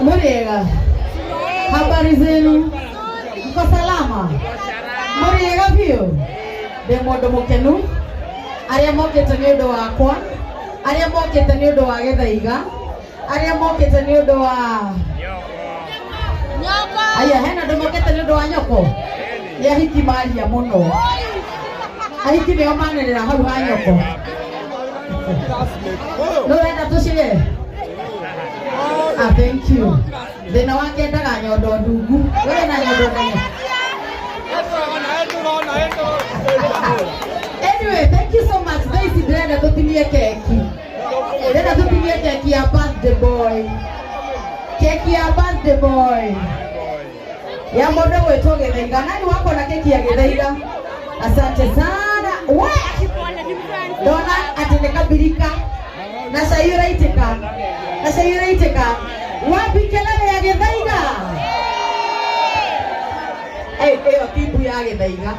Muriega, habari zenu? Mko salama? Muriega biũ? Ndĩ mũndũ mũkenu, arĩa mokĩte nĩ ũndũ wakwa, arĩa mokĩte nĩ ũndũ wa Gĩthaiga, arĩa mokĩte nĩ ũndũ wa aya, hena andũ mokĩte nĩ ũndũ wa nyoko. Nĩ ahiki maria mũno, ahiki nĩo manĩrĩra hau ha nyoko. Nĩ ũrenda tũcĩe? Ah, thank you. Thĩna wake endaga nyondo ndungu. We na nyondo nene. Anyway, thank you so much. Thaa ici ndĩrenda tũtinie keki. Ndĩrenda tũtinie keki ya birthday boy. Keki ya birthday boy. Ya mũndũ gwĩtwo Gĩthaiga. Nani wako na keki ya Gĩthaiga? Asante sana. We! Ndona atĩ nĩ kabirika na cai ũraitĩka na cai ũraitĩka. Wapi kelele ya Gĩthaiga? Ĩ, ĩyo ti mbu ya Gĩthaiga.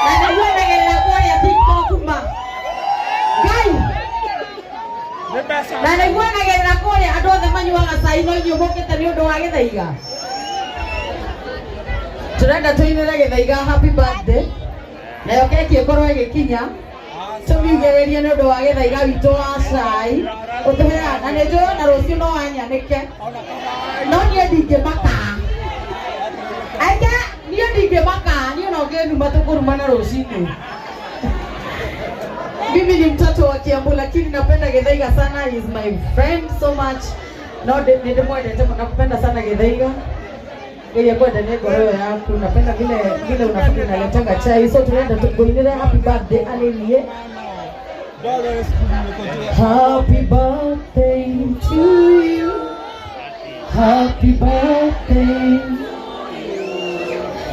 Na nĩguo ndegerera kũrĩa TikTok ma. Ngai! Na nĩguo ndegerera kũrĩa andũ othe manyuaga cai no inyuĩ mũkĩte nĩ ũndũ wa Gĩthaiga. Tũrenda tũinĩre Gĩthaiga happy birthday. Nayo keki ĩkorwo ĩgĩkinya tũmiugĩrĩrie nĩ ũndũ wa Gĩthaiga witũ wa cai ũtũheaga, na nĩ njũĩ ona rũciũ no anyanĩke, no niĩ ndingĩmaka. Aika niĩ ndingĩmaka, niĩ ona ũngĩnuma tũkũrumana rũcinĩ. Mimi ni mtoto wa Kiambu lakini napenda Githaiga sana. He is my friend so much. No nĩ ndĩmwendete mũno, nakupenda sana Githaiga. Ngai akwende nĩ ngoro ĩyo yaku. Napenda vile vile unaletanga chai. So tunaenda tukuinire happy birthday aliniye. Happy birthday to you. Happy birthday.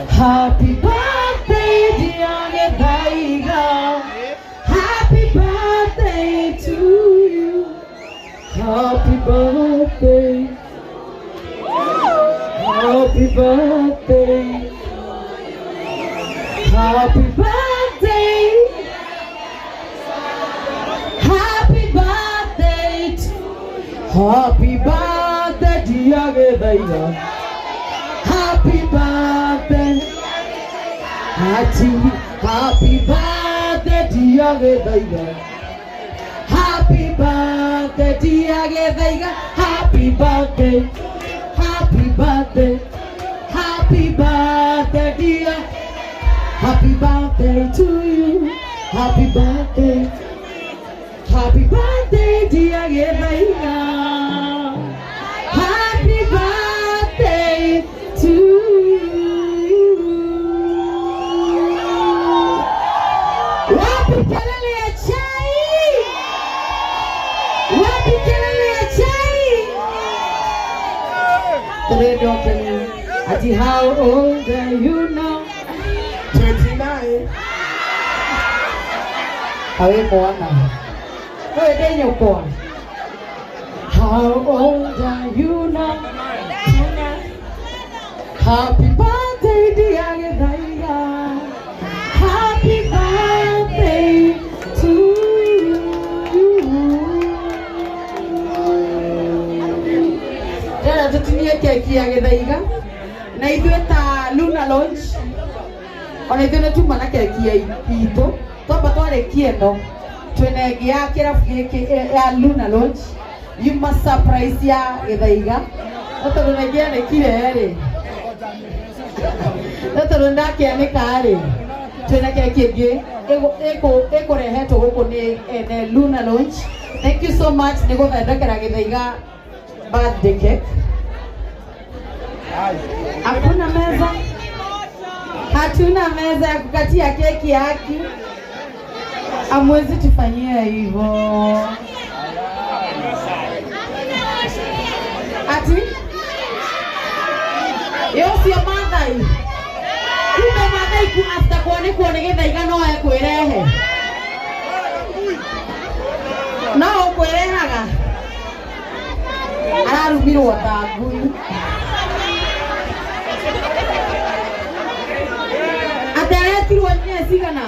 Happy birthday dear Githaiga. Happy birthday to you. Happy birthday. Happy birthday. Happy birthday. Happy birthday to Happy birthday dear Githaiga. Happy birthday. Happy Happy birthday dear Githaiga. Happy birthday dear Githaiga. Happy birthday. Happy birthday. Happy birthday dear. Happy birthday to you. Happy birthday. Happy birthday dear Githaiga. Happy birthday to you. Wapi kelele ya chai? Wapi kelele ya chai? Tũrenda ũkene. Ati how old are you now? 29. Awe mwana. Wewe ndĩ nyũkwa. How old are you now? Happy birthday dear Githaiga. Happy birthday to you. Ndĩrenda tũtinie keki ya Githaiga na ithuĩ ta Luna Lounge, ona ithuĩ nĩ tuma na keki ya itũ. Twamba twarĩkia ĩno, twĩna ĩngĩ ya kĩrabu gĩkĩ ya Luna Lounge, yuma surprise ya Githaiga, no tondũ nĩngĩanĩkire rĩ, no tondũ nĩndakĩanĩka rĩ, twĩna keki ĩngĩ ĩkũrehetwo gũkũ nĩ ene Luna Lounge. Thank you so much nĩ gũthondekera Githaiga birthday cake. Hakuna meza, hatuna meza ya kukatia keki haki. Amwezi tufanyia hivyo. Ati yo sio Mathai, kumbe Mathai ku after kuonekwo nĩ Gĩthaiga no ekwĩrehe, no ũkwĩrehaga, ararumirwo ta ngui. Atĩ aretirwo nyee cigana?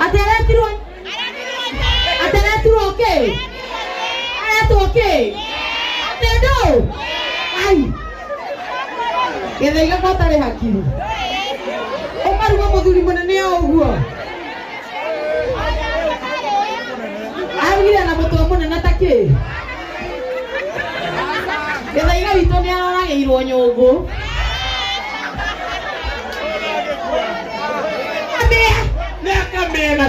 Atĩ aretirwo. Kĩ? Aretwo kĩ? Atĩ ndũ? Ai. Gĩthaiga ko ũtarĩ hakiri. Ũkaruga mũthuri mũnene o ũguo. Arugire na mũtwe mũnene ta kĩ? Gĩthaiga witũ nĩ aroragĩirwo nyũngũ. Amĩa. Nĩ akamĩe na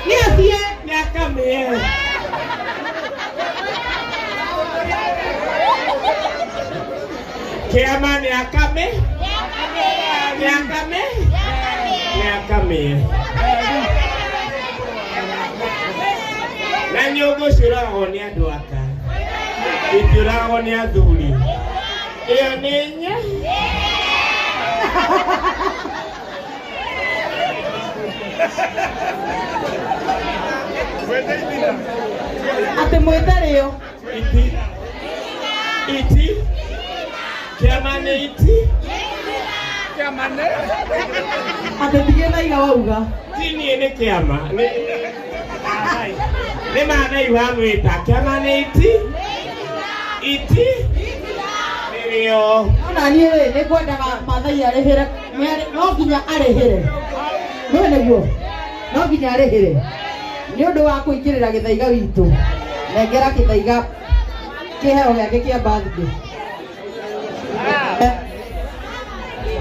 Nĩ athiĩ. nĩ akamĩe. Kĩama nĩ akame. Nĩ akame. Nĩ akamĩe. Na nyũngũ ciũragagwo nĩ andũ aka. Itiũragagwo nĩ athuri. Ĩyo nĩ nya. Atĩ mwĩte rĩo. Iti. Iti. Kĩama nĩ iti. Atĩ ti Gĩthaiga wauga. Ti niĩ nĩ kĩama. Nĩ nĩ Maathai wamwĩta. Kĩama nĩ iti. Iti. Nĩrĩo. No na niĩ rĩ nĩ ngwendaga Maathai arĩhĩre no nginya arĩhĩre. Nĩũĩ nĩguo? No nginya arĩhĩre. Nĩ ũndũ wa kũingĩrĩra Gĩthaiga witũ. Nengera Gĩthaiga kĩheo gĩake kĩa birthday.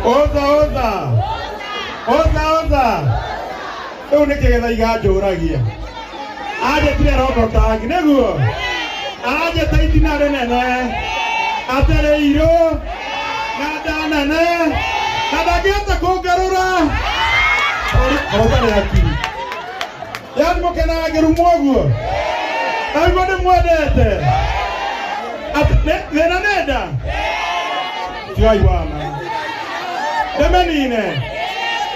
Oza oza oza oza rĩu nĩkĩ Gĩthaiga njũragia anjĩtire robotangi nĩguo aranjĩta itina rĩnene atĩrĩ irũ na nda nene na ndangĩhota kũngarũra ũtarĩ hakiri yani mũkenaga ngĩrumwo ũguo na nĩguo ndĩmwendete thĩna nĩ nda tigai wana ndĩmĩnine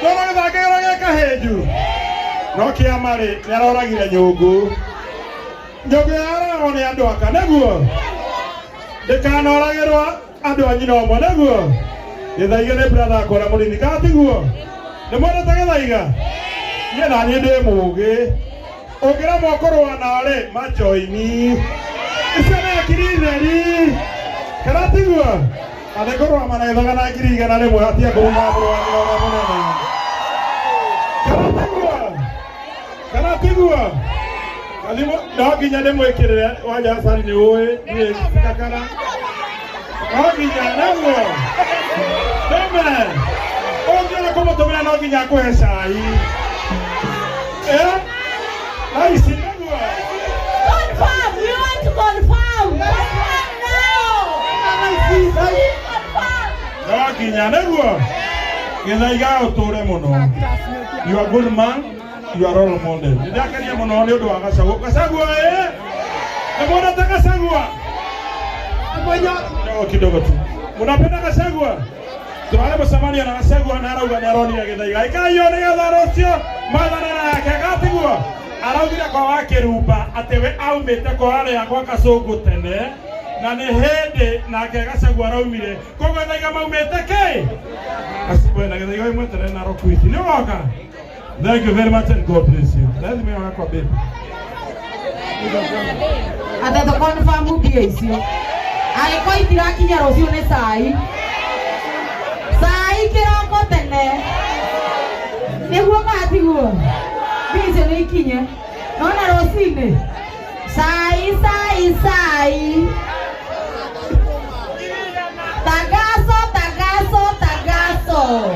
ndona gĩthakĩro gĩ kahĩnju no kĩama rĩ nĩ aroragire nyũngũ nyũngũ yaroragwo nĩ andũ aka nĩguo ndĩkanoragĩrwo andũ a nyina ũmwe nĩguo Gĩthaiga nĩ brother akwa na mũnini kana tiguo nĩ mwendete Gĩthaiga niĩ na niĩ ndĩ mũgĩ ũngĩremwo kũrũa narĩ majoini icio nĩ ngiri theri kana tiguo na nĩ kũrũgama na gĩthaga na 100,000 hatia kũruma mũrũgamĩra ũrĩa mũnene kana tiguo kana tiguo Kathimo no nginya ndĩmwĩkĩrĩre wanja Hasani nĩ ũĩ niĩ kakara no nginya nĩguo ndĩme ũngĩona kũmũtũmĩra no nginya akũhe cai eh na ici nĩguo Confirm! We want to confirm! Confirm now! Confirm! No nginya nĩguo Gĩthaiga ũtũre mũno. You are good man, you are role model. Nĩ ndakenia mũno nĩ ũndũ wa Gachagua. Gachagua ĩ nĩ mwendete Gachagua? Kidogo kidogo tu. Mnapenda Gachagua? Turarĩ mũcemanio na Gachagua na arauga nĩ aronire Gĩthaiga. Ĩkai ũũ nĩgetha rũciũ mathana nake gatiguo. Araugire kwa wa Kĩrumba atĩ we aumĩte kwa arĩa gwa Kacũngũ tene na nĩ hĩndĩ nake Gachagua araumire. Koguo Gĩthaiga maumĩte kĩ? Gachagua na Gĩthaiga wĩ mweterere na Rokwiti. Nĩ ũgoka? Thank you very much and God bless you. Lazima wakwa baby. Atĩ tũ confirm mbia icio. Angĩkorwo itirakinya rũciũ nĩ cai. Cai kĩroko tene. Nĩguo kana tiguo? Mbia icio nĩ ikinye. Nona rũcinĩ. Cai cai cai. Tagaso tagaso tagaso.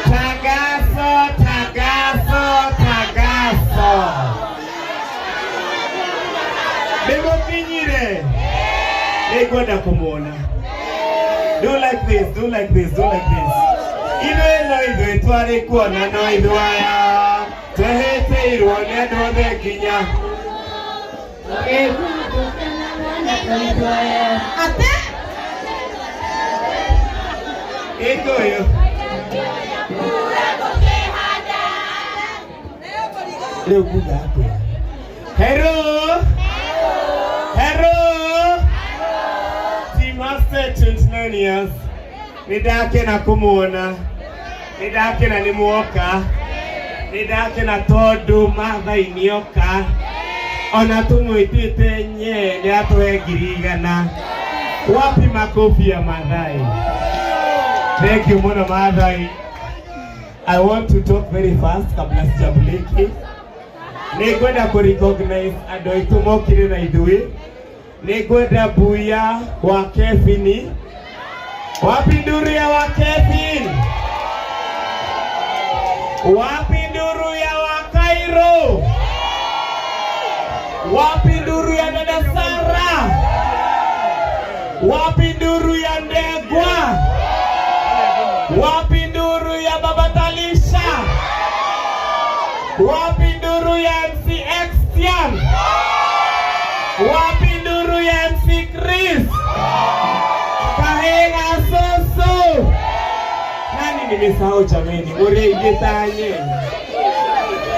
Tagaso, tagaso, tagaso. Nĩmũkinyire. Nĩngwenda kũmuona. Do like this, do like this, do like this. Ithuĩ no ithuĩ twarĩ kuona no ithuĩ aya. Twehĩtĩirwo nĩ andũ othe nginya. Ate? Gĩkũyũ. Rĩu nguga atĩa? Hello. Hello. Team Master 29 years. Nĩ ndakena kũmuona. Nĩ ndakena nĩ mwoka. Nĩ ndakena tondũ Maathai nĩoka. Ona tũmwĩtĩte nye nĩ atũhe 100,000. Wapi makofi ya Maathai? Thank you mũno Maathai. I want to talk very fast kabla sijabuliki. Nĩ ngwenda kũ recognize andũ aitũ mokire na ithuĩ. Nĩ ngwenda mbuya wa Kevin. Wapi nduru ya wa Kevin? Wapi nduru ya wa Cairo? Wapi nduru ya dada Sara? Wapi nduru ya Ndegwa? Wapi nduru ya baba Talisha? Wapi nduru ya MC Xtian? Wapi nduru ya MC Chris? Kahenga Soso. Nani nimesahau jameni? Mureigitanye.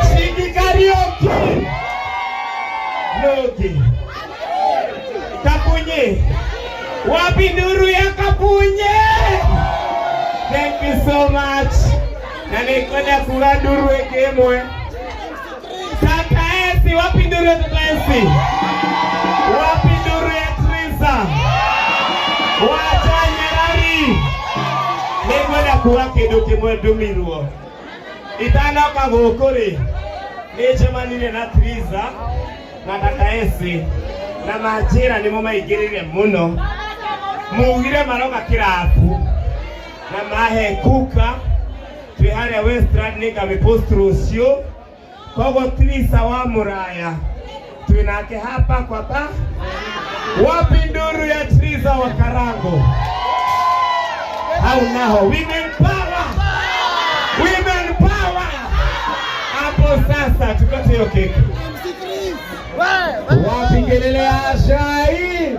Shiki Karaoke. Loki. Kapunye. Wapi nduru ya Kapunye? Thank you so much. Na nikwenda kula nduru ĩngĩ ĩmwe. Tata Esi, wapi nduru ya Tata Esi? Wapi nduru ya Trisa? Wacha Nyarari. Nĩngwenda kuga kĩndũ kĩmwe ndũmirwo. Itanoka gũkũ rĩ, nĩnjemanire na Trisa na Tata Esi na manjĩra nĩmo maingĩrĩire mũno. Mugire maroka kĩrabu na mahe kuka twĩ harĩa Westland nĩngamĩpost rũciũ. Koguo Trisa wa Muraya twĩ nake hapa kwa ba. Wapi nduru ya Trisa wa Karango? Hau naho women power, women power. Hapo sasa tukate hiyo keki. Wapi kelele ya cai?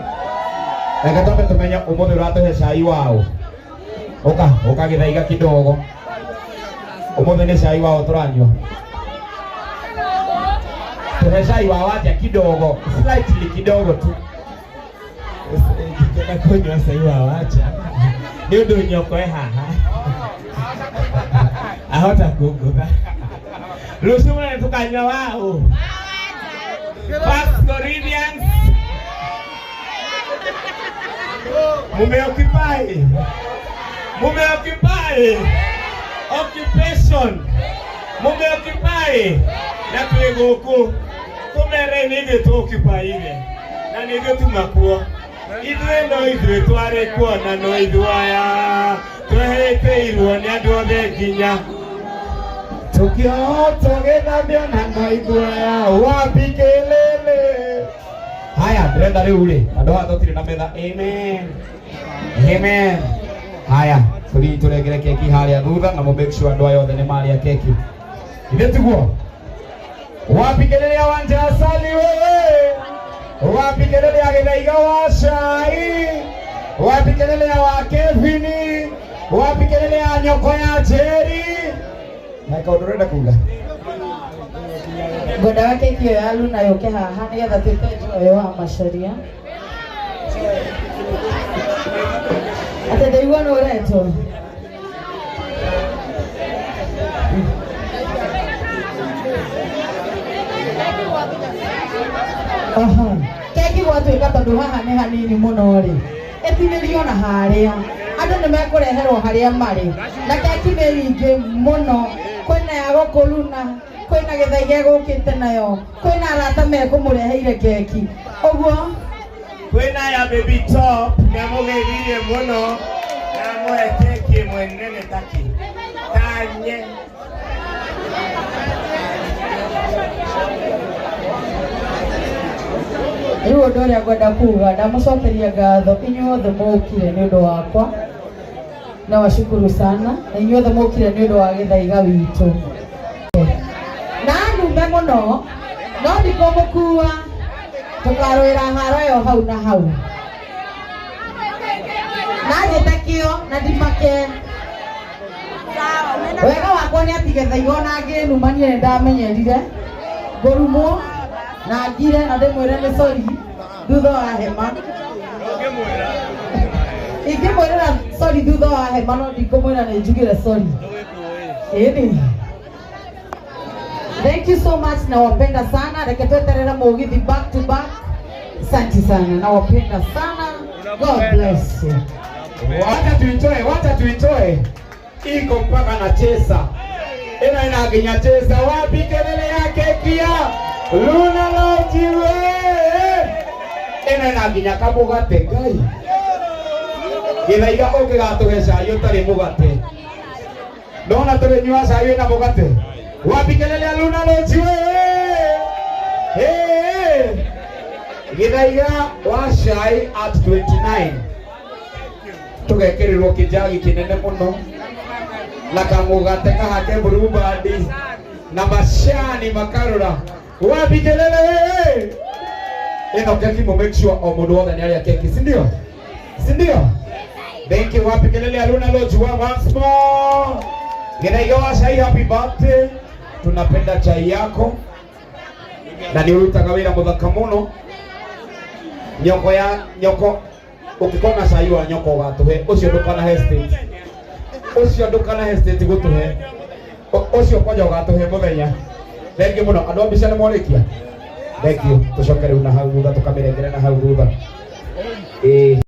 Reke twambe tumenye umuthi uratuhe cai wao. Uka uka githaiga kidogo. Umuthi ni cai wao turanyua. Tuhe cai wao atia kidogo, slightly kidogo tu. Ngĩenda kũnyua cai wa wacha nĩ ũndũ nyoko e haha ahota kũngũtha rũciũ mũnene tũkanyua waũ. First Corinthians. Mumeoccupy, mumeoccupy occupation, mumeoccupy na twĩ gũkũ tũmere nĩ ithuĩ tũoccupyire na nĩ ithuĩ tuma kuo. Ithuĩ no ithuĩ twarĩ kuo na no ithuĩ aya twehĩtĩirwo nĩ andũ othe nginya Tukioto gĩthambio na no ithuĩ aya. Wapi kelele? Haya, ndĩrenda rĩu rĩ, andũ haha tũtirĩ na metha. Amen. Amen. Haya, tũthiĩ tũrengere keki harĩa thutha na mũ make sure andũ aya othe nĩ marĩa keki. Ithe tiguo? Wapi kelele ya Wanja Asali wewe? Wapi kelele ya Githaiga wa cai? Wapi kelele ya wa Kevin? Wapi kelele ya nyoko ya Jerry? Na kaũndũ ũrenda kuga? Ngwendaga keki ĩyo ya Luna yũke haha nĩgetha twĩte Joy wa Macharia. Atĩ ndaigua nĩ ũretwo. Aha. Keki gwatuĩka tondũ haha nĩ hanini mũno rĩ, ĩtinĩrio na harĩa andũ nĩ mekũreherwo harĩa marĩ, na keki nĩ nyingĩ mũno. Kwĩna ya gũkũ Luna, kwĩna Gĩthaiga gũkĩte nayo, kwĩna arata mekũmũreheire keki ũguo. Kwĩna ya Baby Top nĩ amũgeithirie mũno na amũhe keki ĩmwe nene taki tanye. Rĩu ũndũ ũrĩa ngwenda kuga, ndamũcokeria ngatho inyuothe mũkire nĩ ũndũ wakwa, na washukuru sana, na inyuothe mũkire nĩ ũndũ wa Gĩthaiga witũ. Na nume mũno no ndikũmũkua, tũkarũĩra haro ĩyo hau na hau, na njĩte kĩo na ndimake. Wega wakwa nĩ atĩ Gĩthaiga ona ngĩnuma niĩ nĩ ndamenyerire ngũrumwo na ngire na ndĩmwĩre nĩ sorry thutha wa hema. Ingĩmwĩrĩra sorry thutha wa hema, no ndikũmwĩra nĩ njugire sorry. Ĩni. Thank you so much, nawapenda sana. Reke tweterere mugithi back to back. Asante sana, nawapenda sana. God bless you. Wacha tuitoe, wacha tuitoe. Iko mpaka na chesa. Ina ina nginya chesa. Wapi kelele ya keki ya Luna Lounge we. Ina ina nginya kamugate Ngai. Githaiga ũngĩgatũhe cai ũtarĩ mũgate. Ndona tũrĩnyua cai wĩna mũgate. Wapi kelele ya Luna Lounge we. Hey. Githaiga wa cai at 29 tugekirirwo kijagi kinene muno na kamugate kahake Blue Band na macani makarura. Wapi kelele ino keki? Mu make sure o mundu wothe ni aria keki, si ndio? Si ndio? Thank you. Wapi kelele ya Luna Lodge once more? Githaiga wa cai, happy birthday. Tunapenda chai yako na nĩ ũrutaga wĩra mũthaka mũno. Nyoko ya nyoko, ũngĩkona cai wa nyoko ũgatũhe ũcio, ndũkana hesitate, ũcio ndũkana hesitate gũtũhe ũcio kwanja ũgatũhe mũthenya. Thank you mũno. Andũ a mbica nĩ morĩkia. Thank you. Tũcoke rĩu na hau thutha, tũkamĩrengere na hau thutha. Ĩĩ.